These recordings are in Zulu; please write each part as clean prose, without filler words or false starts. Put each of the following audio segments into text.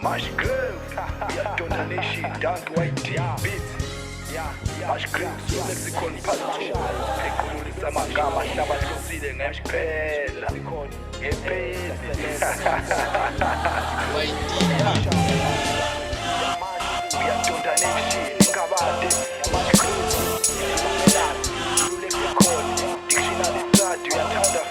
Mash Grave, Uyadonda Nation, Dunk YD, Beats. Mash Grave, Zulu Lexicon Part 2. Eqululisa amagama ahlabahlosile ngempela. Ngempela. Uyadonda Nation, Ngabade, Mash Grave, Zulu Lexicon, Dictionary Study, uyathanda.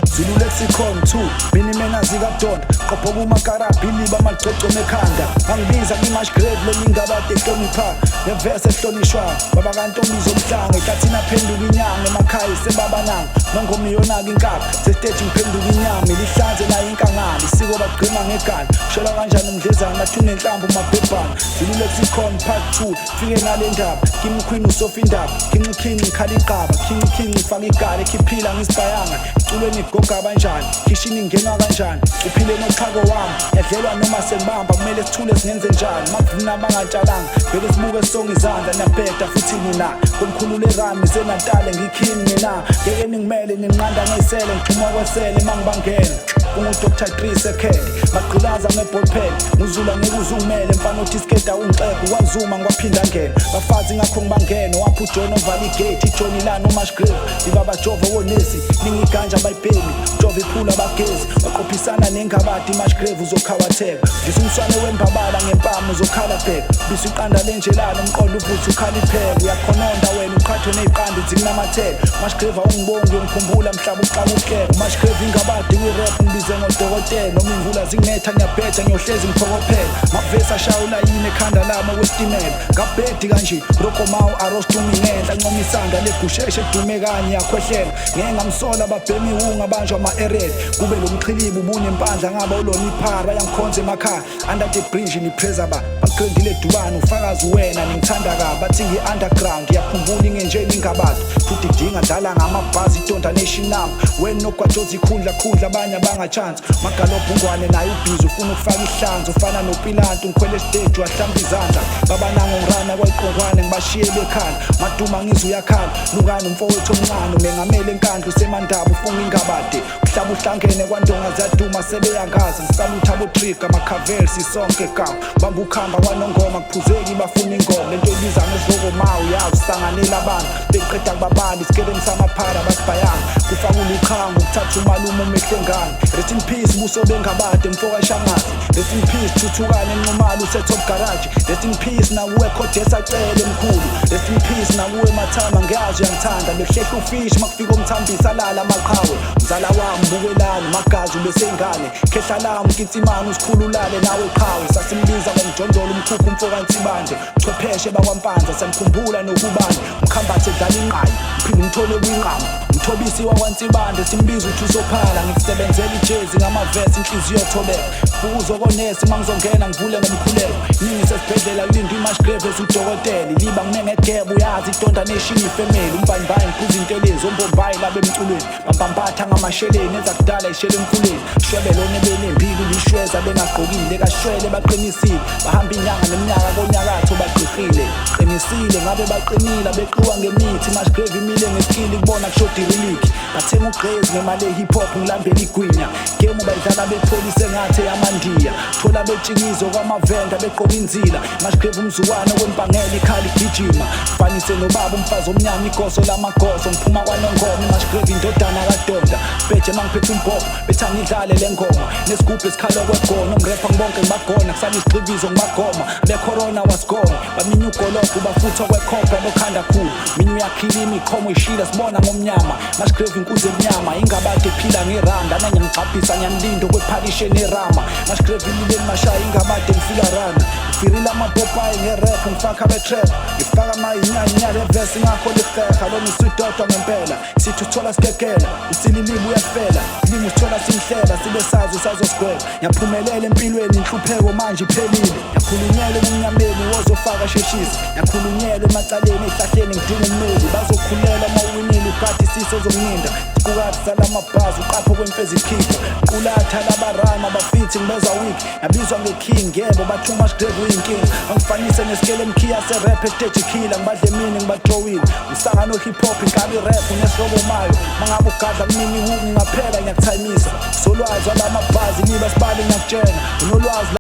Zulu Lexicon 2 Mini zikadonda qopho kumakarabhi iliba amagcogco mekhanda angibiza kwi-mash grave leningabade ehlonipha nevese ehlonishwa baba kantombi zomhlanga ekathini aphenduka inyanga emakhaya sebabananga nongoma iyonaka inkaba sesteji ngiphenduka inyama ilihlanze nayo inkangala isiko bagqima ngegana ushelwa kanjani umdlezana athi unenhlambu mabhebhana. Zulu Lexicon Part 2 fike nale ndaba kimi queen usofa indaba khinci khinci khala iqaba khinci khinci faka igala ekhiphila ngisibhayanga culweni goga kanjani khishini ngenwa kanjani uphile noxhako wami yadlelwa noma sengibamba kumele sithule singenze njani makuvuna bangatshalanga vele sibuke sonke izandla niyabheda futhi nina komkhulu lerami senatale ngikhini mina ngeke ningimele ninqanda ngeyisele ngixhuma kwesele mangibangena ungu-Dr 3 second bagqilaza nge-ballpen nguzula ngeke uzungimele mfana uthi isikeda ungixego kwazuma ngiwaphinda ngena bafazi ngakho ngibangena wapha uJohn ovala igate iJohn lana uMash Grave libabajova wonesi ningiganja bayibhemi jova iphula bagezi baqophisana nengabadi iMash Grave uzokhawatheka dlisa umswane wembabala ngempama uzokhala bheka bisa iqanda lenjelana umqondo uvuthe ukhala ipheka uyakhononda wena uqhathwe ney'qanda zinginamathela Mash Grave awungibongi uyongikhumbula mhlaba uqala uhleka Mash Grave ingabadi kwi-rap ngibize ngodokotela noma imvula zinginetha ngiyabheja ngiyohlezi ngiphokophela mavesi ashaya ulayini ekhanda lami okwesitimela ngabhedi kanje rokomawu arostumi ngenhla ncoma isanda legusheshe edume kanye yakhwehlela ngeke ngamsola babhema iwunga abanjwa ama-erel kube lo mxhilibi ubunempandla ngaba ulona iphara bayangikhonza emakhaya under the bridge nipreza ba bagrendile dubane ufakazi wena ningithanda kabi bathi ngi-underground yakhumbula ingenjeni ingabadi futhi idinga dlala ngamabhazi idonda nation nami wena nogwajoza ikhundla khundla abanye abangachance magalobha ungwane naye ubhizi ufuna ukufaka ihlanzo ufana nopilantu ngikhwele esiteji wahlamba izandla babanango ngirana kwayiqongwane ngibashiye bekhala maduma ngizwe uyakhala lukani umfowethu omncane umengameli enkandla usemandaba ufunga ingabade uhlaba uhlangene kwandonga ziyaduma sebeyangazi ngisalutha abotriga amakhavel sisonke gama bamba ukhamba kwanongoma kuphuzeki bafuna ingoma lento ibiza ngesivokomawu yazi usanganela abantu beqeda kubabala isikeleni samaphara basibhayanga kufaka uluqhango ukuthatha umalume umehlengane. Rest in peace buso bengabade mfokashangazi. Rest in peace thuthukane nxumalo use-Top Garage. Rest in peace nakuwe khodesa cele mkhulu. Rest in peace nakuwe mathama ngiyazi uyangithanda bekuhlehla ufishi makufika umthambisi alala amaqhawe mzala wami bukelani magazi ubeseyingane khehla lami nkitsimane usikhululale nawe qhawe sasimbiza ngomjondolo umkhukhu umfokansibande chwepheshe bakwampanza siyamkhumbula nokubani umkhambathi edlala inqayi mphinde umthole kwinqama umthobisi wakwansibande simbiza uthi uzophala ngikusebenzela ijezi ngamavesi inhliziyo thobeka fukuzokonesi mangizongena ngivule ngomkhuleko ningi sesibhedlela kulindwa iMash Grave esudokotela iliba ngime ngegebe uyazi idonda nation ifemeli umbayimbayi ngiphuza intelezi ombombayi laba emculweni bambambatha ngamasheleni ezakudala ishele emfuleni shwebe lona ebenembili lishweza bengagqokile kashwele baqinisile bahamba inyanga neminyaka konyakatho bagqihile qinisile ngabe baqinile beqiwa ngemithi Mash Grave imile ngeskili kubona kushoda iriliki bathenga ugqezi ngemali e-hip hop ngilambela igwinya game bayidlala bepholise ngathi eyamandiya thola betshikizo kwamavenda begqoka inzila Mash Grave umzukwana kwempangela ikhala igijima fanise nobaba umfazi omnyama igoso lamagoso ngiphuma kwanongoma iMash Grave indodana kadonda bheje mangiphethe umbhobho bethi angidlale le ngoma nesigubhu esikhala kwegona ongirepha ngibonke ngibagona kusala izigxivizo ngibagoma becorona wasigona baminya ugolobho bafutha kwekhopha bokhanda khulu mina uyakhila imikhomo ishila sibona ngomnyama Mash Grave inkunzi emnyama ingabade ephila ngeranda nanye ngigxabhisa ngiyanilinda okwephalishe nerama Mash Grave ilileni mashaya ingabade ngifika rana ngifirile amapopayi ngerap ngifaka abetrap ngifaka amayinyanya levesi ngakho liheha lona uswidodwa ngempela sithi uthola sigegela usililibu uyafela limi usithola simhlela sibe sazi usazosigweba ngiyaphumelela empilweni inhlupheko manje iphelile ngiyakhulunyelwa ebumnyameni wozofaka sheshisa ngiyakhulunyelwa emacaleni ey'hlahleni ngidinga ummeli bazokhulela uma uwinile ugade isiso ozomninda qukathi salamabhazi uqapho kwemfezi ikhipha qulatha labarama bafithi ngibezwa weak ngabizwa nge-king yebo bathi uMash Grave uyinkinga bangifanise nesikele emkhiya serap esiteji khila ngibadle emini ngibadrowile umsangano hip hop inkabi rap unesrobomayo mangabe ugadla kumini wu ngingaphela ngiyakuthayimisa solwazi walamabhazi niba sibali ngiyakutshena unolwazi.